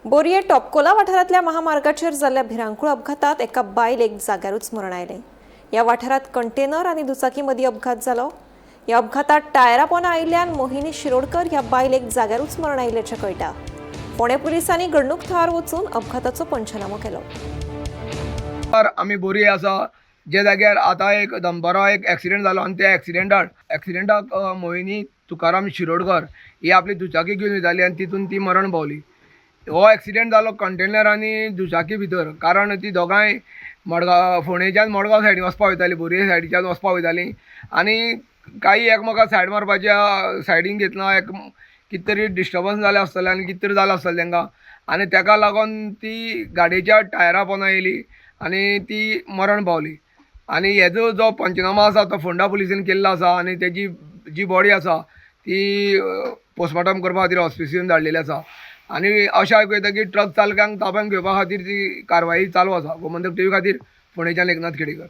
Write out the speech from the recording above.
बोरये टॉपकोला वाठारांतल्या महामार्गाचेर जाल्ल्या भिरांकूळ अपघातात एका बायलेक जाग्यारूच मरण आयलें. ह्या वाठारांत कंटेनर आनी दुचाकी मदीं अपघात जालो. ह्या अपघातात टायरा पोना आयिल्ल्यान मोहिनी शिरोडकर ह्या बायलेक जाग्यारूच मरण आयिल्ल्याचें कळटा. फोंडें पुलिसांनी घडणूक थळार वचून अपघाताचो पंचनामो केलो. आमी बोरये आसा जे जाग्यार आतां एक दनपारां एक एक्सिडेंट जालो आनी त्या एक्सिडेंटाक मोहिनी तुकाराम शिरोडकर ही आपली दुचाकी घेवन वयताली आनी तितून ती मरण पावली. हो एक्सिडेंट जालो कंटेनर आनी दुचाकी भितर, कारण ती दोगांय मडगांव फोंडेच्यान मडगांव सायडीन वचपा वयताली, बोरये सायडीच्यान वचपा वयताली आनी काही एकमेकाक सायड मारपाच्या सायडीन घेतना एक कितें तरी डिस्टर्बन्स जालें आसतलें आनी कितें तरी जालें आसतलें तांकां आनी ताका लागून ती गाडयेच्या टायरा पोंदा येयली आनी ती मरण पावली. आनी हेजो जो पंचनामा आसा तो फोंडा पुलिसेन केल्लो आसा आनी तेजी जी बॉडी आसा ती पोस्टमॉर्टम करपा खातीर हॉस्पिसियन धाडलेली आसा. आनी अशें आयकूं येता की ट्रक चालकांक ताब्यांत घेवपा खातीर ती कारवाई चालू आसा. गोमंतक टीव्ही खातीर फोंडेच्यान एकनाथ खेडेकर.